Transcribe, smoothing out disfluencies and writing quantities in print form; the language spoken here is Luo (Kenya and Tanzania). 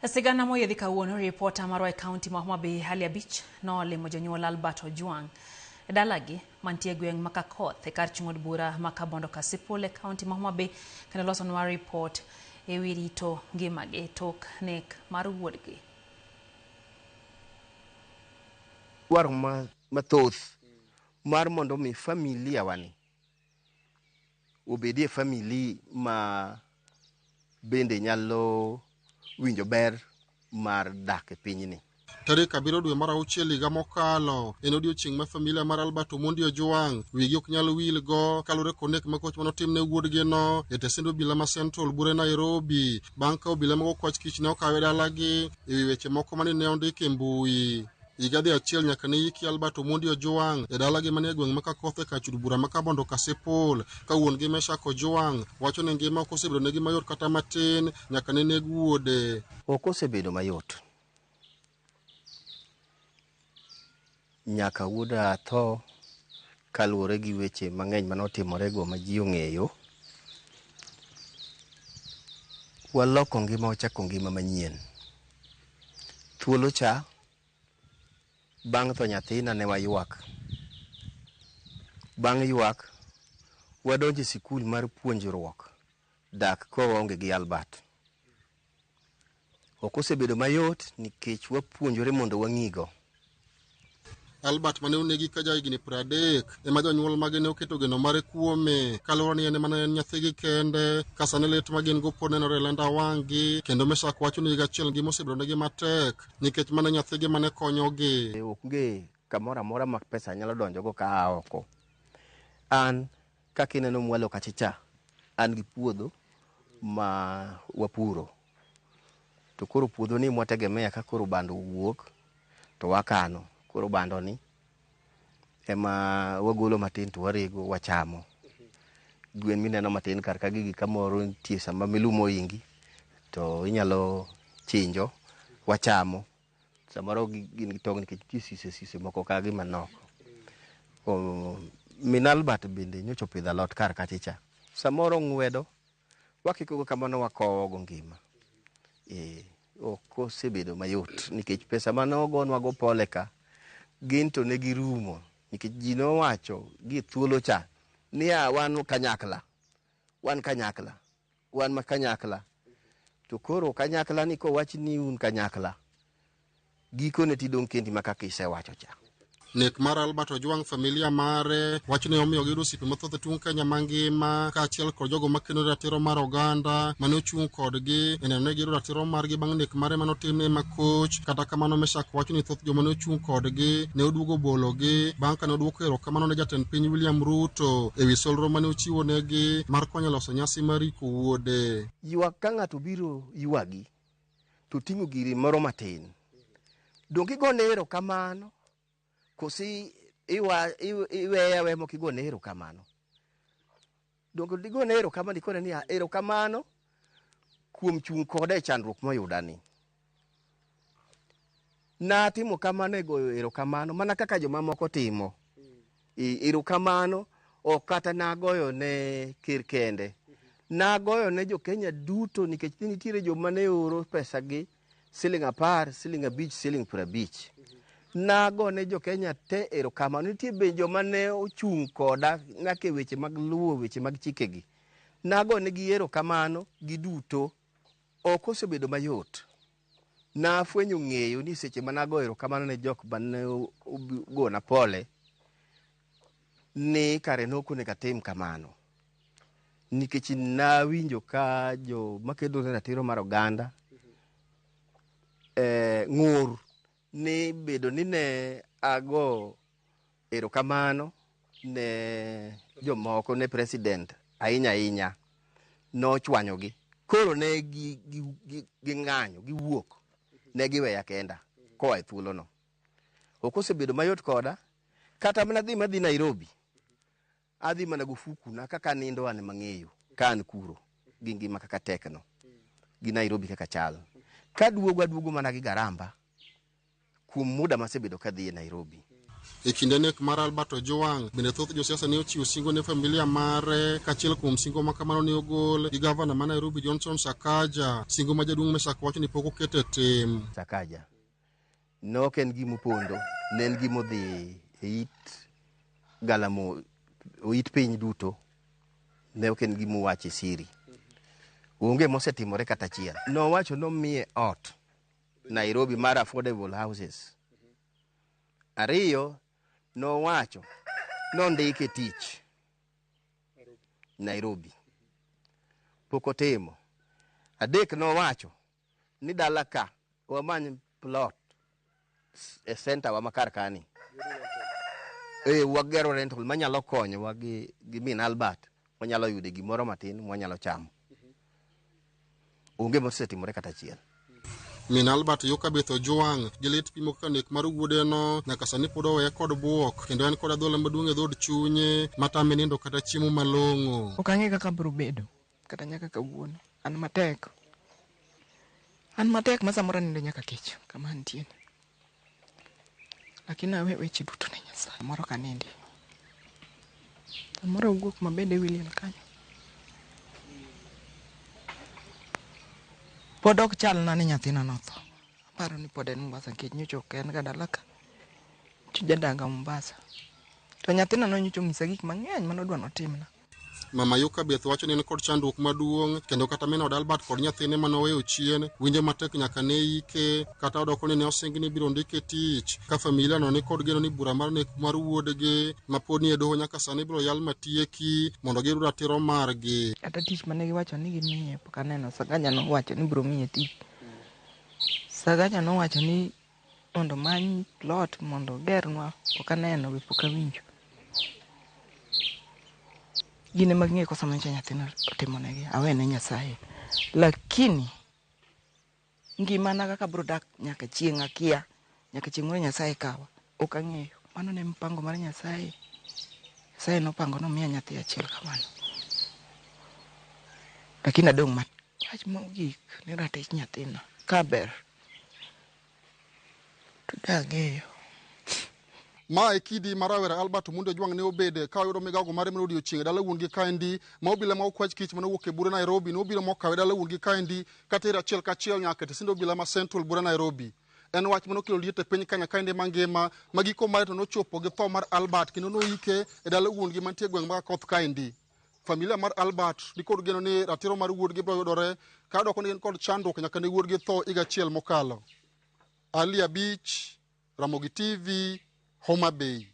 Sigana moyiedhi kawuono, ripota marwa e kaunti ma Homa Bay Hali Abich nolimo jonyuol Albert Ojwang e dalagi mantie e gweng' ma Kakoth e kar chung' od bura ma Kabondo Kasipul e kaunti ma Homa Bay kendo losonwa ripot e wi rito ngimagi tok nek mar wuodgi. Dwaro mathoth mar mondo mi familia wani obedie family ma bende nyalo winjo ber mar dak e pinyni. Tarik 7 dwe mar auchiel higa mokalo en odiochieng' ma familia mar Albert Omondi Ojwang wigi ok nyal wil go kaluwore kod nek makoch manotimne wuodgino e tesend obila ma Central Bure Nairobi bang' ka obila mag okwach kich ne okawe dalagi e wi weche moko mane ne ondik e mbui. Higa dhi achiel nyaka ne yiki Albert Omondi Ojwang e dalagi manie gweng' ma Kakoth e kar chud bura ma Kabondo Kasipul ka wuon-gi Meshak Ojwang wacho ni ngima ok osebedo negi mayot kata matin nyaka ne neg wuode. Ok osebedo mayot. Nyaka wuoda tho kaluwore gi weche mang'eny manotimorego ma ji ong'eyo. Waloko ngima wachako ngima manyien. Thuolo cha bang' tho nyathina ne waywak. Bang' ywak wadonjo e sikul mar puonjruok dak ka waonge gi Albert. Ok osebedo mayot nikech wapuonjore mondo wang'igo. Albert mane onegi ka jahigni 30 ema jonyuol mage ne oketo geno mare kuome kaluwore ni en ema ne en nyathigi kende ka sani lit ma gin go pod nenore e lenda wang'gi kendo Meshak wacho ni higa achiel ngima osebedo negi matek nikech mane nyathigi mane konyogi. Onge kamoro amora ma pesa nyalo donjogo ka aa oko. An kaka ineno mwalo kacha cha, an gi puodho ma wapuro. To koro puodho ni mwategemea ka koro bando owuok to wakano. Koro bando ni ema wagolo matin to warego wachamo. Gwen mineno matin kar ka gigi kamoro nitie sama miluma oingi to inyalo chinjo wachamo. Samoro gin gi tong' nikech nitie sise sise moko ka gi manok. Min Albert bende nyocha opidho alot kar kacha cha. Samoro ng'wedo wakikogo kamano wakowo go ngima. Ok osebedo mayot nikech pesa mane ogonwa go pole ka gin to ne girumo nikech ji nowacho gi thuolo cha niya wan kanyakla, wan kanyakla, wan ma kanyakla. To koro kanyakla ni kowach ni un kanyakla, gikone tidong' kendi ma kaka isewacho cha. Nek mar Albert Ojwang familia mare wacho ni omiyo giyudo osiepe mathoth e tung' Kenya mangima kaachiel kod jogo makeno ratiro mar oganda mane ochung' kodgi e neno ni giyudo ratiro margi bang' nek mare mane otimne makoch. Kata kamano Meshak wacho ni thoth joma ne ochung' kodgi ne oduogo bologi bang' kane oduoko erokamano ne jatend piny William Ruto ewi solro mane ochiwo negi mar konyo loso nyasi mar iko wuode. Ywak ka ng'ato biro ywagi to ting'o giri moro matin. Donge igone erokamano kosi iweye aweya mok igone erokamano? Donge digone erokamano ikone niya erokamano kuom chung' koda e chandruok moyudani. Natimo kamano e goyo erokamano mana kaka jomamoko timo. Erokamano ok kata nagoyo ne ker kende. Nagoyo ne jo Kenya duto nikech nitiere joma ne oro pesa gi siling 10, siling 5, siling 50. Nago ne jo Kenya te erokamano. Nitie be joma ne ochung' koda nyaka e weche mag luwo weche mag chikegi. Nago ne gi erokamano giduto. Ok osebedo mayot. Nafwenyo ng'eyo ni seche ma nago erokamano ne jok mane ogona pole ni kare ne ok onego atim kamano. Nikech nawinjo ka jo makedo ne ratiro mar oganda ng'ur ni bedo ni ne ago erokamano ne jomoko ne president ahinya ahinya nochwanyogi. Koro ne ging'anyo, giwuok, ne giweya kenda koa e thuolono. Ok osebedo mayot koda, kata mana dhi madhi Nairobi, adhi mana gofuku na kaka nindo an mang'eyo ka an kuro gi ngima kaka tekno gi Nairobi kaka chal. Kaduogo aduogo mana gi garamba kuom muda masebedo kadhi e Nairobi. E kinde nek mar Albert Ojwang, bende thoth josiasa ne ochiwo singo ne familia mare. Kachiel kuom singo ma kamano ne ogol gi gavana ma Nairobi Johnson Sakaja, singo ma jaduong' Meshack wacho ni pok oket e tim. Sakaja ne ok en gimopondo, ne en gimodhi e it galamo, it piny duto, ne ok en gimowacho e siri. Onge mosetimore kata achiel. Nowacho nomiye ot Nairobi mar affordable houses. Ariyo, nowacho nondike tich Nairobi. Pok otimo. Adek, nowacho ni dala ka wamany plot e center wa ma kar kani. E wagero rental manyalo konyowa gi min Albert, wanyalo yude gimoro matin mwanyalo chamo. Onge mosetimore kata achiel. Min Albert Yokabeth Ojwang gi lit pimo kaka nek mar wuodeno nyaka sani pod oweye kod buok, kendo en kod adhola maduong' e dhood chunye matame nindo kata chiemo malong'o. Ok ang'e kaka biro bedo kata nyaka kawuono. An matek. An matek ma samoro anindo nyaka kech kama antie. Lakini awe weche duto ne Nyasaye. Samoro ok anindi. Samoro awuok mabed e wi liel kanyo. Pod ok chalna ni nyathina notho. Aparo ni pod en Mombasa nikech nyocha ok en ga dala ka. Nyocha jadaga Mombasa. To nyathina no nyocha onyisa gik mang'eny manodwa notimna. Mama Yokabeth wacho ni en kod chandruok maduong' kendo kata min od Albert kod nyathine manoweyo chien winjo matek nyaka ne ike, kata odoko ni ne osing ni ibiro ndike tich ka familia no ni kod geno ni bura mar nek mar wuodgi ma pod ni e doho nyaka sani ibiro yal matieki mondo giyud ratiro margi. Kata tich mane giwacho ni gimiye pok aneno. Sakaja nowacho ni biro miye tich. Sakaja nowacho ni mondo omany plot mondo ogernwa, pok aneno be pok awinjo. Gin ema ging'e kosa manyocha nyathina otimonegi, awene Nyasaye. Lakini ngimana kaka abiro dak nyaka chieng' akia, nyaka chieng' moro Nyasaye kawa, ok ang'eyo. Mano ne mpango mar Nyasaye. Nyasaye nopango nomiya nyathi achiel kamano. Lakini adong' ma wach mogik ni ratich nyathina kaber to dang'eyo. Ma e kidi ma rawera Albert Omondi Ojwang ne obede ka oyudo migago mare mar odiochieng' e dala wuon-gi kaendi, ma obila ma okwach kich manowuok e bura Nairobi nobiro mokawe dala wuon-gi kaendi katere achiel kachiel nyaka e tesend obila ma Central bura Nairobi. En wach manokelo liet e piny Kenya kaendi mangima, ma giko mare to nochopo gi tho mar Albert kendo noike e dala wuon-gi mantie e gweng' ma Kakoth kaendi. Familia mar Albert nikod geno ni ratiro mar wuodgi biro yudore ka doko ni gin kod chandruok nyaka ne wuodgi tho higa achiel mokalo. Ali Abich, Ramogi TV, Homa Bay.